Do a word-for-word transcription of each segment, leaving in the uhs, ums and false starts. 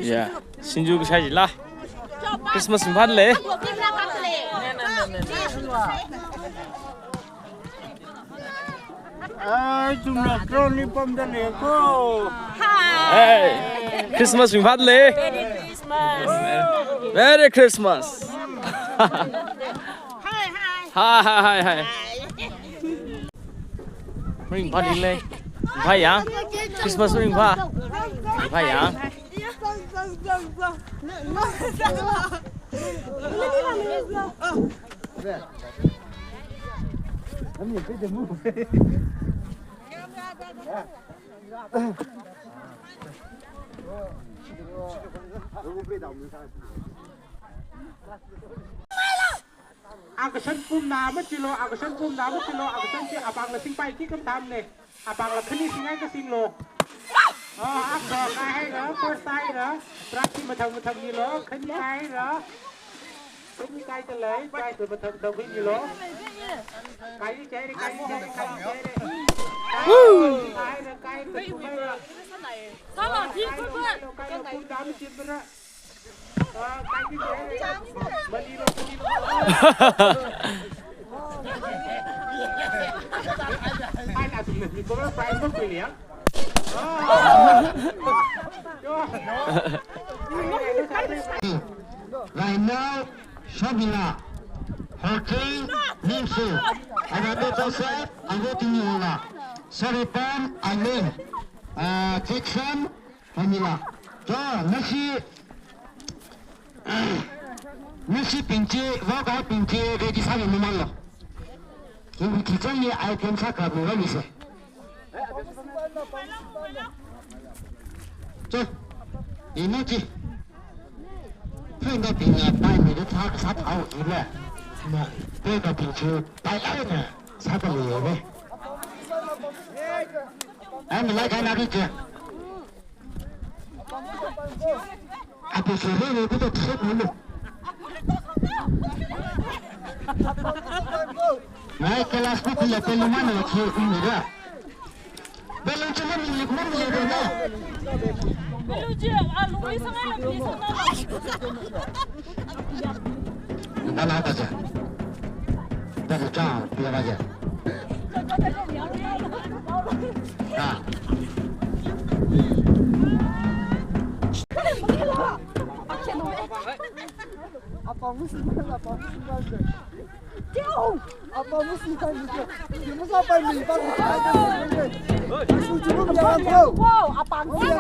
Yeah, singju kasā jila. Christmas ringphālei. Ai, chumna crowd li pamda lei ko. Hey, Christmas ringphālei. Merry Christmas. Merry Christmas. Hi, hi. Hi, hi, hi, hi. Ringphālei. Ringphā ya. Christmas ringphā. Ringphā ya. Action pumna machilo, action pumna machilo, action chi apāngla singpai ki kam tamne. Apāngla khani singai kasinglo. Ah, akha kaihaira, first kaihaira, prize mathang mathang milo, khani kaihaira. Khani kaida lei, prize mathang mathang milo. Kai chai re, kai chai re, kai chai re. Woo! Kaihaira, kai, kai, kai. Kailo, kailo, pumna machimra. Rainao Shobila, Horking Ningshu, Anabe Joseph, Avo Tiniola, Saripan Aileen, ah, Jackson Pamela. To, nashi, nashibing chi, vaokahaibing chi, ready sāmi mamānlo. Kiwui tichangli item sākhavai misa. To, ina chi. Phainabingna paimida thā kasā thao ile. Na, phainabing chi, pai ai na, sāda leiye. Ai, malai kai na ri chi. Ape sere ne kuto thre kulo. Ngai class ko kula pelu mano che umira. Belu chuma milik mamilik na. Belu je, alu ri sanga na, ri sanga na. Nala ta ja. Ta ja, pila ba ja. Ah. Apa musim, apa musim. Apa musim. Apa musim. Wow, apa musim.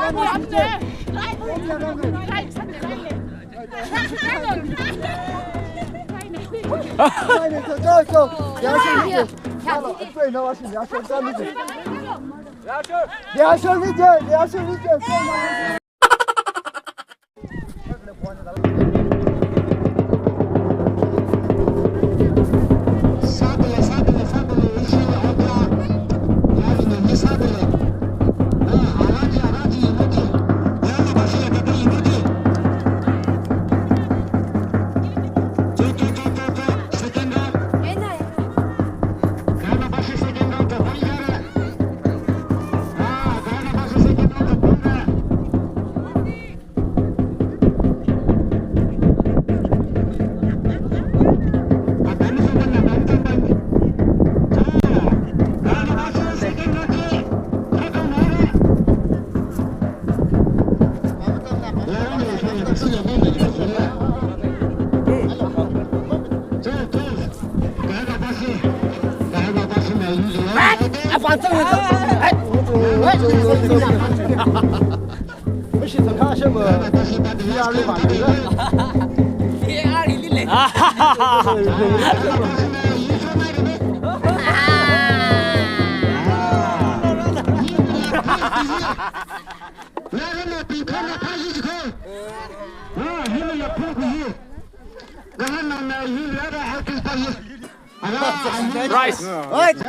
Rice. Rice.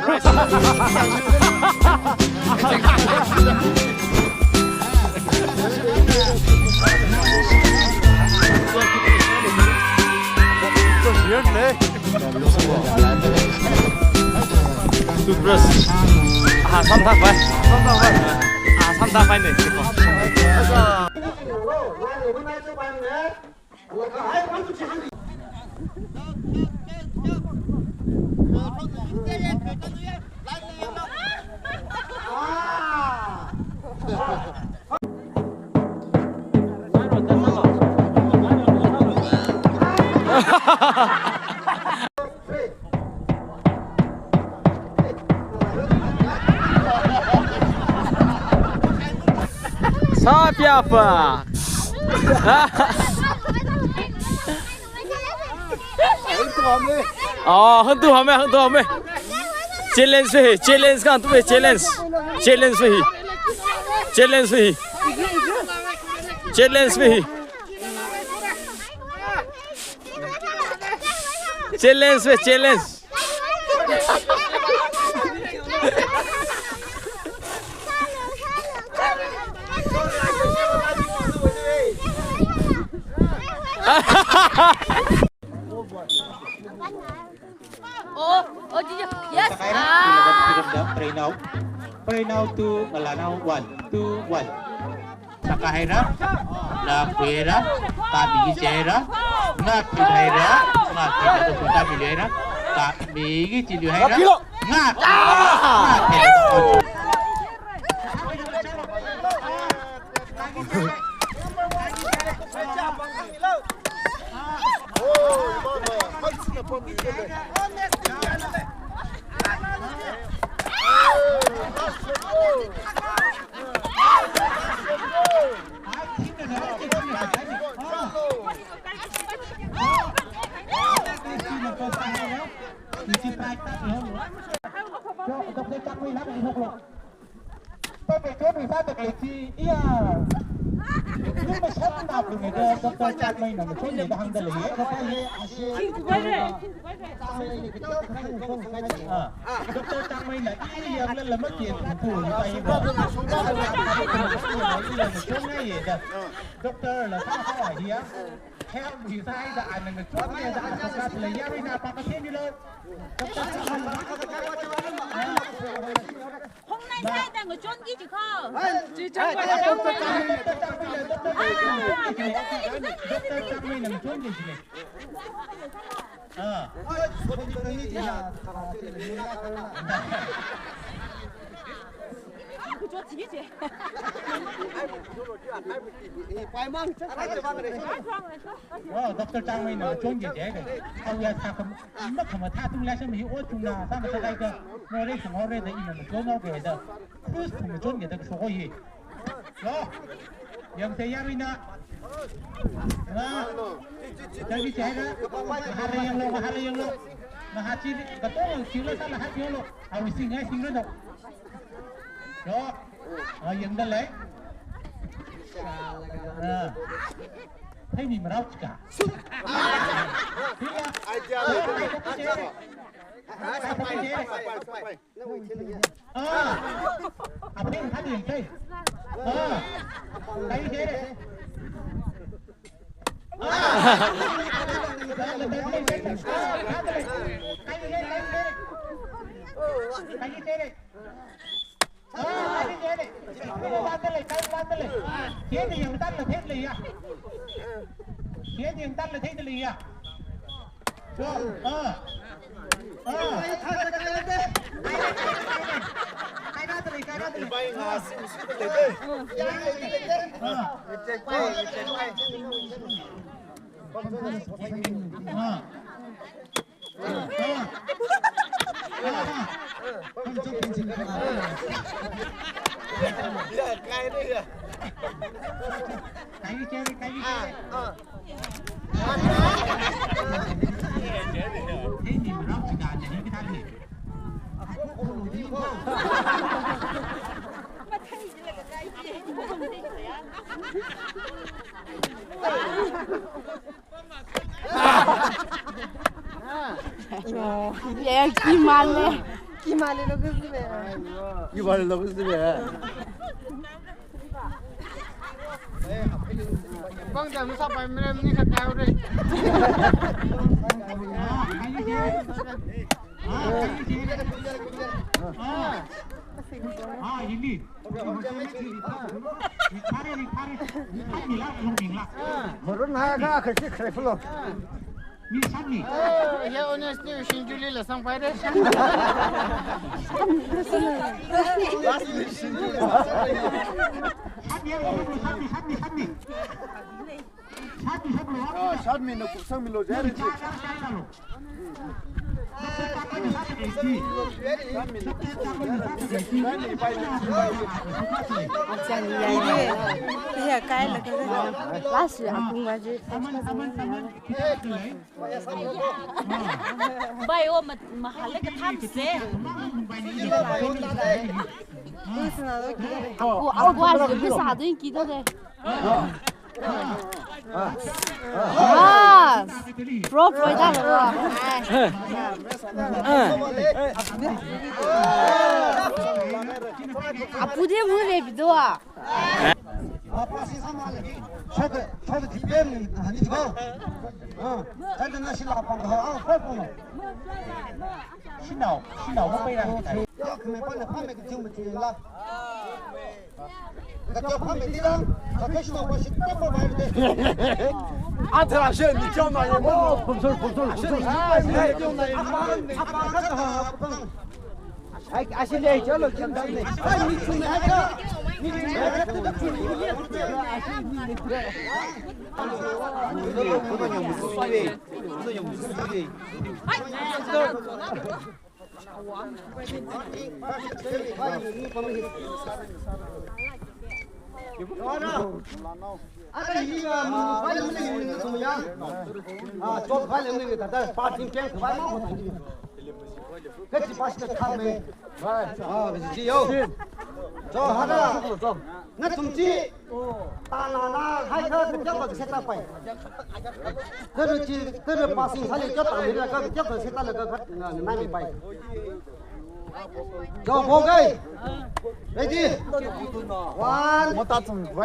Toothbrush. Aha, samthak vai. Aha, samthak vai ne. Sapiapa. Oh, hantu hame, hantu hame. Challenge hi, challenge kan tu challenge. Challenge hi. Challenge hi. Challenge hi. Challenge ve, challenge. Oh, oh, yes. Ah. Prenao. Prenao to Ngalanao, one, two, one. Sākā haira, la khuira, ka mi ki haira, nga ki haira, nga ki haira, ka mi ki haira, ka mi ki haira, nga, nga ki haira. Papa John wi sāda khalei chi, iya. Luma sham na pune da, Doctor Chakmeina ngachonne da hāngda leiye. Ah, Doctor Chakmeina, i yangla lama kien tu, i pa i ba. Doctor la sa sa hiya. Health wi sāda ana ngachonne da ana sāda lei, yarui na pa ka theni lo. Doctor Chakmeina. Hong nai sai dang chon ki chi kho. Hai, chi chang ba chang ba. Doctor Chakmeina chon ki chi le. Ah. Ku chot chi chi. Pai mang chang kai mang re. Oh, Doctor Chakmeina chon ki chi le. Au ya sa kam. Makhamathā tung la sham hi o chungna, sāmathā kai ka, no re shang o re da ina machon o ke da. Cruise tung machon ke da shoko hi. Lo. Yangse yaruina. Na. Jagi chai da. Mahara yanglo, mahara yanglo. Mahachi, katong sila sala hat yanglo. Awi sing ai sing lo. Lo. Ah, yangda lei. Ah. Theimi marao chika. Ai, dia, dia, dia. Ah, apin khat yangse. Ah, kai je. Ah, kai je. Ah, kai je. Kai je. Kai je. Kai je. Kai je. Kai je. Kai je. Yo, ya, ki male. Ki male lo kusi be. Ki male lo kusi be. Bang jam sa pai mere ni ka kau re. Ah, ini. Maroon ha ka kasi kare fulo. Mi sani. Oh, ya honestly, Shinjuli la sang pai de. Sani, sani, sani, sani. Sani, sani, sani. Ah, sani na kusang milo jare. Last year, I think, was it? Bai o ma, mahal ka tham se. Aku, aku aja bisa hadu yang kita deh. Ah, pro pro dah lo. Apu deh mu deh bido ah. Shada, shada tipen ni, ah, ni tigo. Ah, tanda na sila pang ha, ah, ko ko. Shinao, shinao mo pai ra. Ya, kami pa na pa me ke jum ti la. Ka ta pa me ti la, ka ke shinao pa shi pa pa bai de. A ta shen ni jom na ye mo. Pum sol, pum sol, pum sol. Apa, apa, apa, apa. Ai, ashi le, chalo, kim dam le. Ai, mi chum le, ai, mi chum le, ai. Ara hi, ah, mu, file mli ni sum ya. Ah, chop file mli ni tata, party camp, file ma ko tani. Kachi pas ka kham me. Ah, kachi yo. Cho hara. Nathum chi. Tanana hai kha kya ba se ta pai. Tara chi, tara passing sāli kya ta mira kha kya ba se ta la kha na mi pai. Go, go, go. Ready? One, two, three.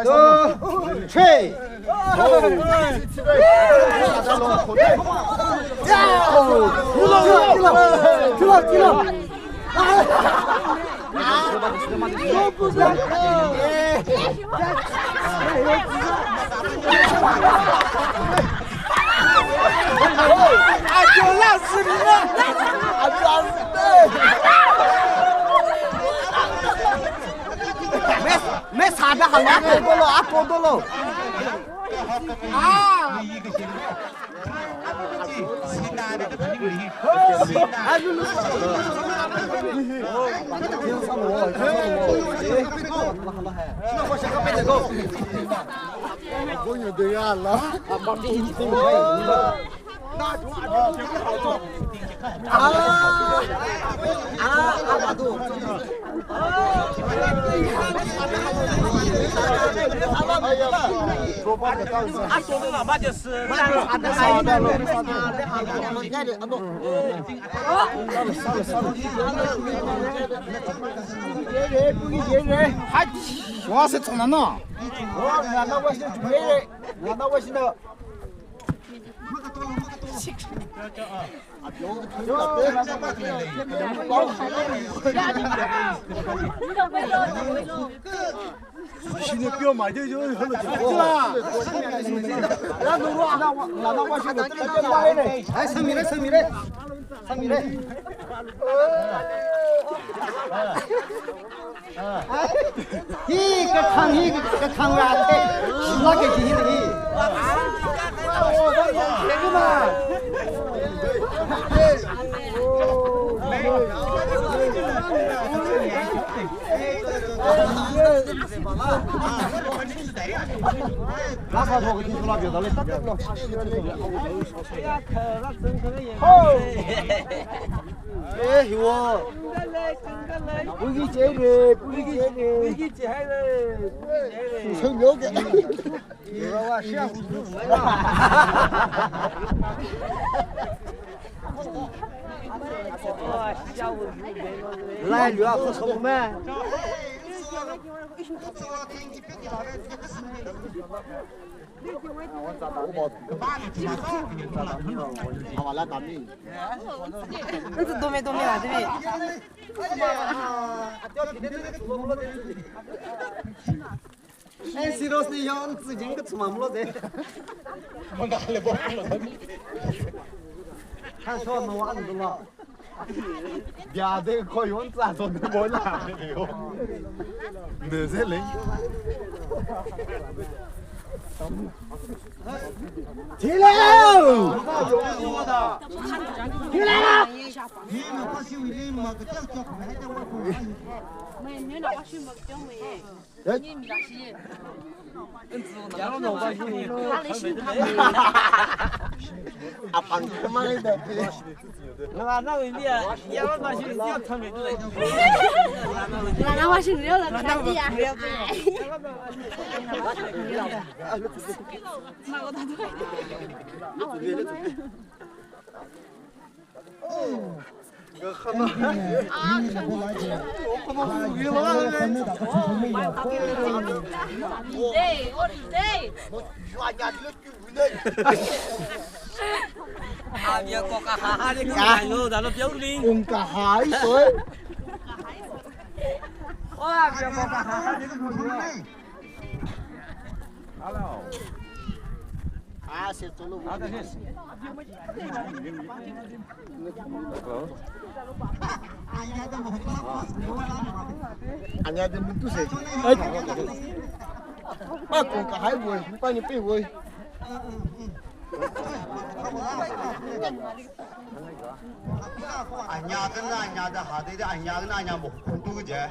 Hi kakhang, hi kakhang ra the. Shila ke hi hi. Eh, hiwo. Pugi chere, pugi chere. Pugi chere. Sung yo ke. Lai lua ko sung me. Dome, dome la, dome. Ei, serious ni yon, tsijing ka tsumam lo de. Mangale bo lo. Kan so no an do lo. Bia de ko yon tsa so de bo la. Ne ze le. Thilo! Thilo! Apang kemang ida. Lana washing real la kati ya. Anya de muntu se. Ai. Pa kong kahai woi, pa ni pe woi. Anya kena anya da hade de anya kena anya mo kuntu je.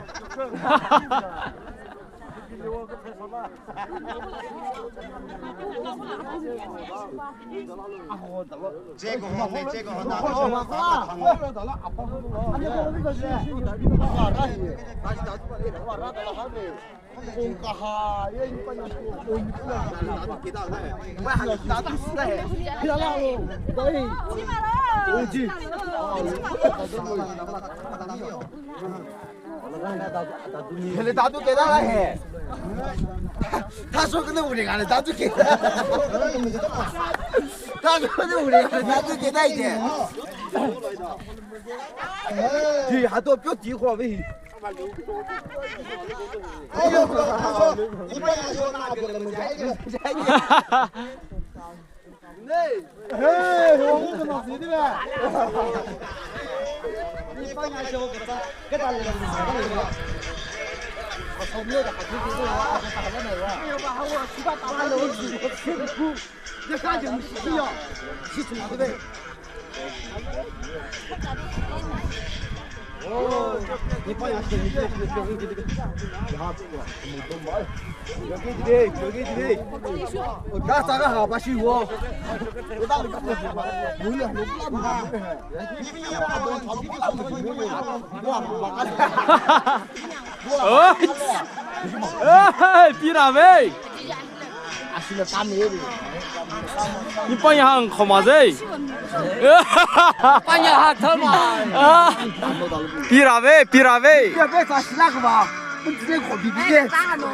Hele tatu keda la he. Thaso kena ure kane tatu keda. Thaso kena ure kane tatu keda ite. Ji hato pyo ti kho ve. Ei, pira ve. Asina tam ye. Ni panya hang khoma zai. Panya hang thama. Ah. Pira ve, pira ve. Ya ve sa sila kaba. Pun sila ko bibi ye.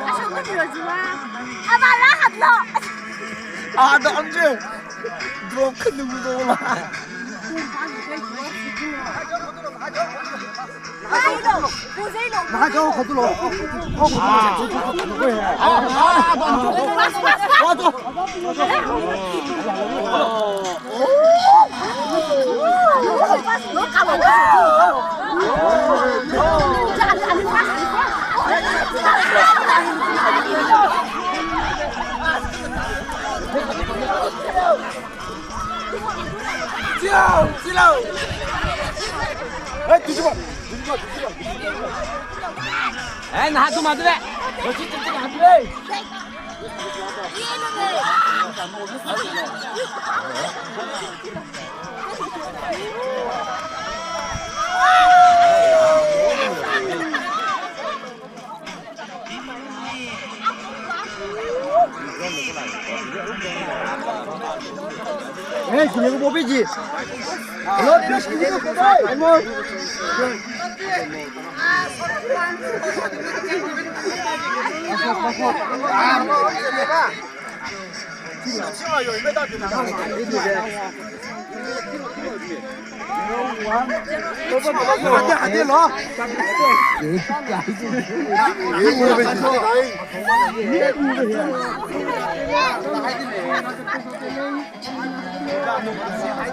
Asho ko tiro jua. Aba la hat lo. Ah, da amje. Drop khanu lo la. Chilo, chilo. Eh, tujuh, tujuh, tujuh. Eh, nah, tu madu deh. Tujuh, tujuh, tujuh, deh. Hey, sini ko bobi ji. Hello, please, sini ko bobi. Come on.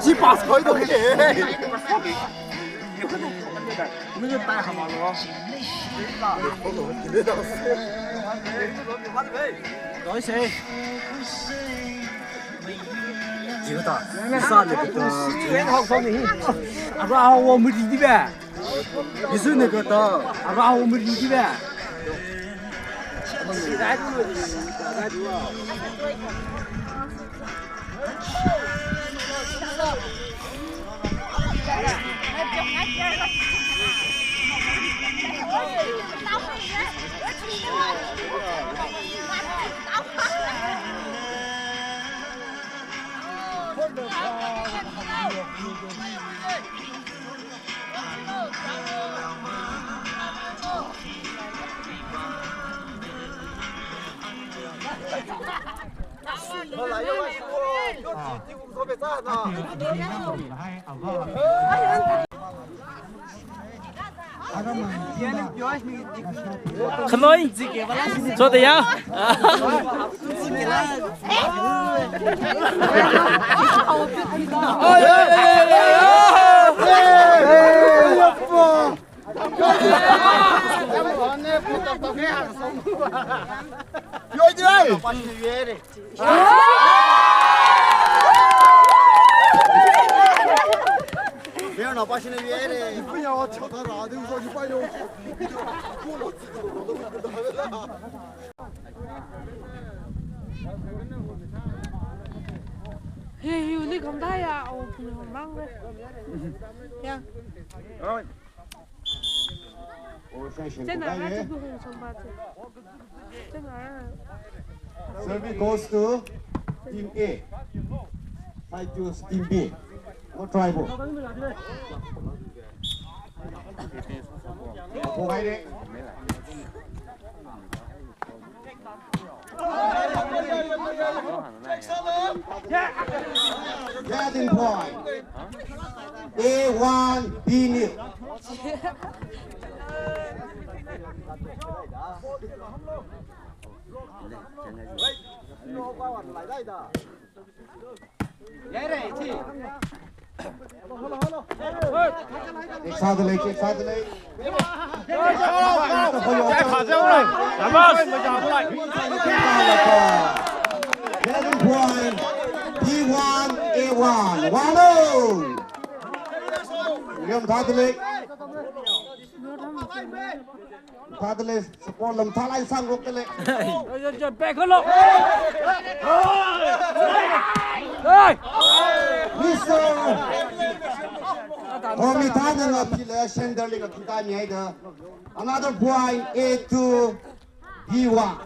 Ji pass koi do ke. Ara hawa mari di ba. Ara hawa mari di ba. Khanoi. Choteya. Ye, yu ni kam da ya, o, ni kam mang re. Ya. Alright. Oh, session. Chena ra chu bu hong chang ba chu. Chena ra. Service goes to team A. Five to team B. No tribal. Go ahead. Getting point. A one, B nil. Excited, excited. Eleven point, B one, A one. One oh. Yam thadle. Thadle, support lam thalai sang rok tale. Hey. Mister Tommy Thadle aphi le, Shen Darling aphi ka mi haida. Another point, A two, B one.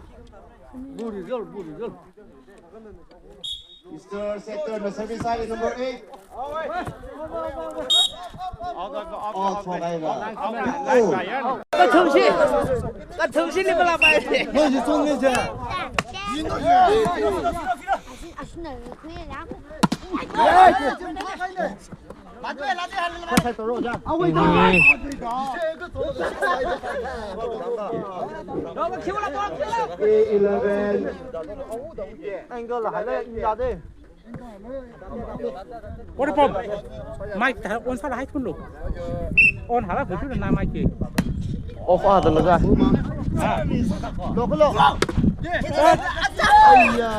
Good result, good result. Mister Sector, the service side number eight. Out, out, out, out, out. Oh. Ka thumshi, ka thumshi ni pala pai. Hey, you don't need that. Eleven. Angle hale, in dade. What about mic? On sala hai thun lo. On hala, betul na mic ke. Off a talaga. Ah. Lo, lo. Ayya.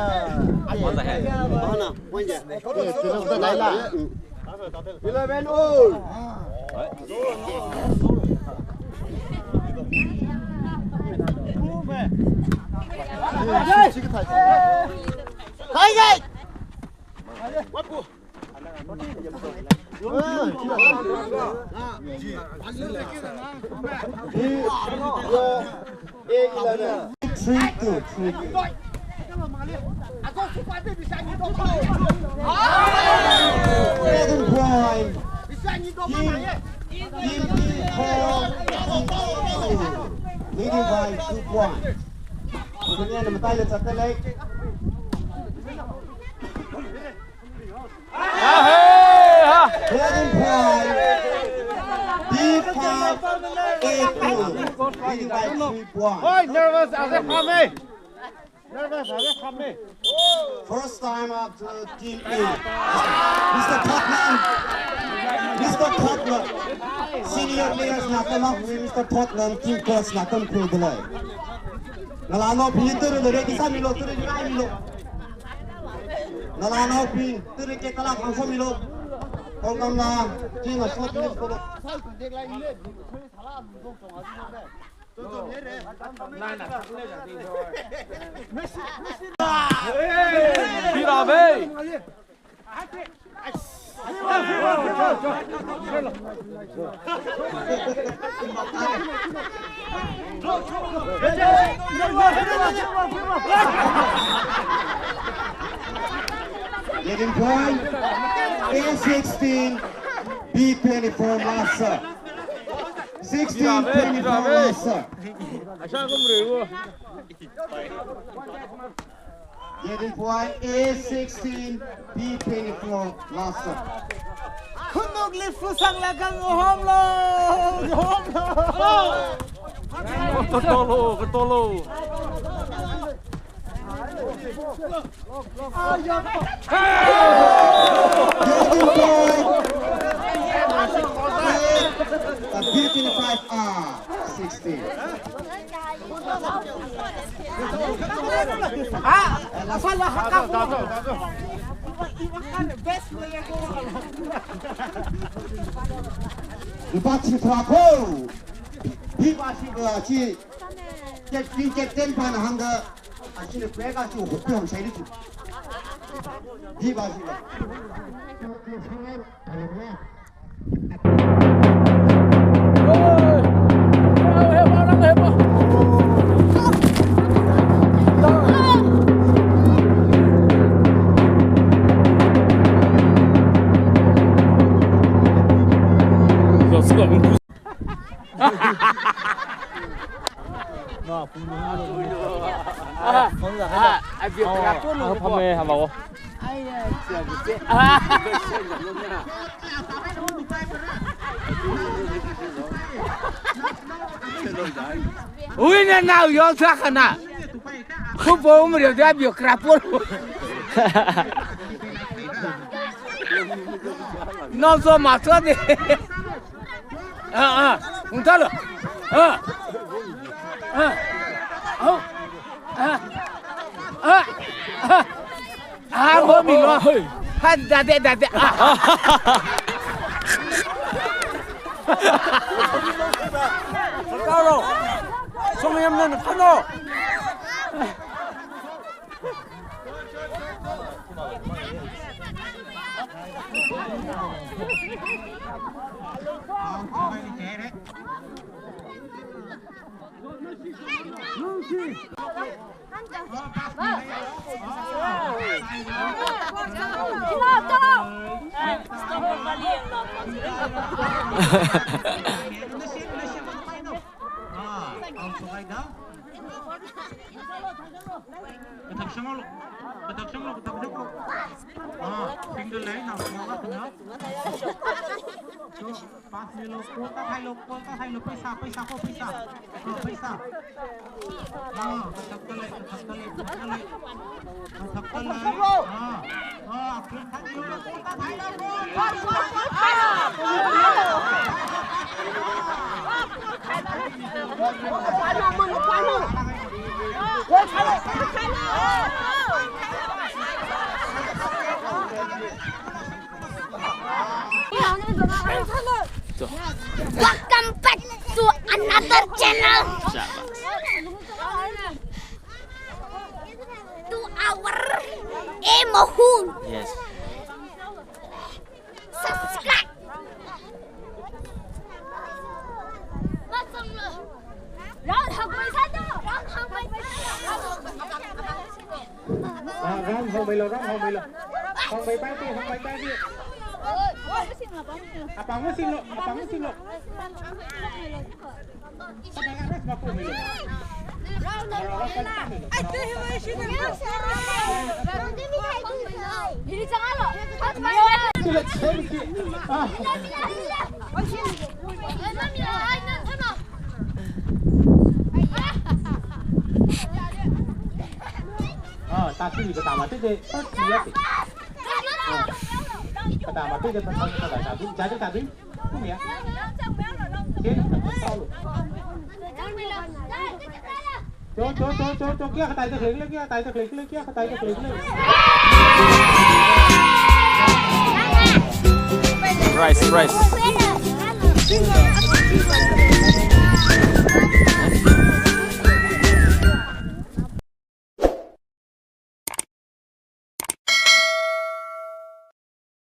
Mana? Mana? Eleven all. Hai, hai. Three two, three two. Second point. Team, team four, leading by two points. Kenyana mataila chatalei. Eleven point. B five, A two. Leading by three points. Oi, nervous, ase khame. Nervous, ase khame. First time up to team A. Mister Tottenham. Mister Tottenham. Senior players na come up with Mister Tottenham, team coach na come through the line. Ngalānaobing tara lere kisa milo, tara ringai milo. Ngalānaobing tara ke kala khangso milo. Kongkam na, team a short minutes kolo. Hey! Getting point. A sixteen, B twenty-four, last serve. Sixteen twenty-four, last serve. Getting point, A sixteen, B twenty-four, last serve. Khunuk lifu sangla kang ohom lo, ohom lo. Katolo, katolo. Getting point, A twenty-five, R sixteen. Lupā chithā ko. Lupā chithā chi. Tet pin tet ten pan hāngda. Achina kweka chu hukpi hong shaili chu. Hiba, hiba. Ui, na nao yong sa khana. Khu po um rio dia bio krapur. No so ma so de. Ah, ah, hung talo. Ah. Ah. Au. Ah. Ah. Ah. Ah, mo mi lo. Hoi. Han da de, da de. Ah. Kalo. Song yam nan phano. Kathak shanglo, kathak shanglo, kathak shanglo. Ah, finger line, now, now, now. So, pass milo, call ta thailo, call ta thailo, paisa, paisa ko, paisa. Oh, paisa. Ah, kathak kale, kathak kale, kathak kale. Kathak kale. Ah, ah, kathak kale, call ta thailo, call ta thailo. Welcome back to another channel. To our Emohun. Yes. Subscribe. Ram hongmeilo, ram hongmeilo. Hongmei pai te, hongmei pai te. Apang singlo, apang singlo. Ah, tati, kata mati de, tati ya. Kata mati de, tati, tati, tati. Cho, cho, cho, cho, cho, kya khatai ta khlek le, kya khatai ta khlek le, kya khatai ta khlek le. Surprise, surprise.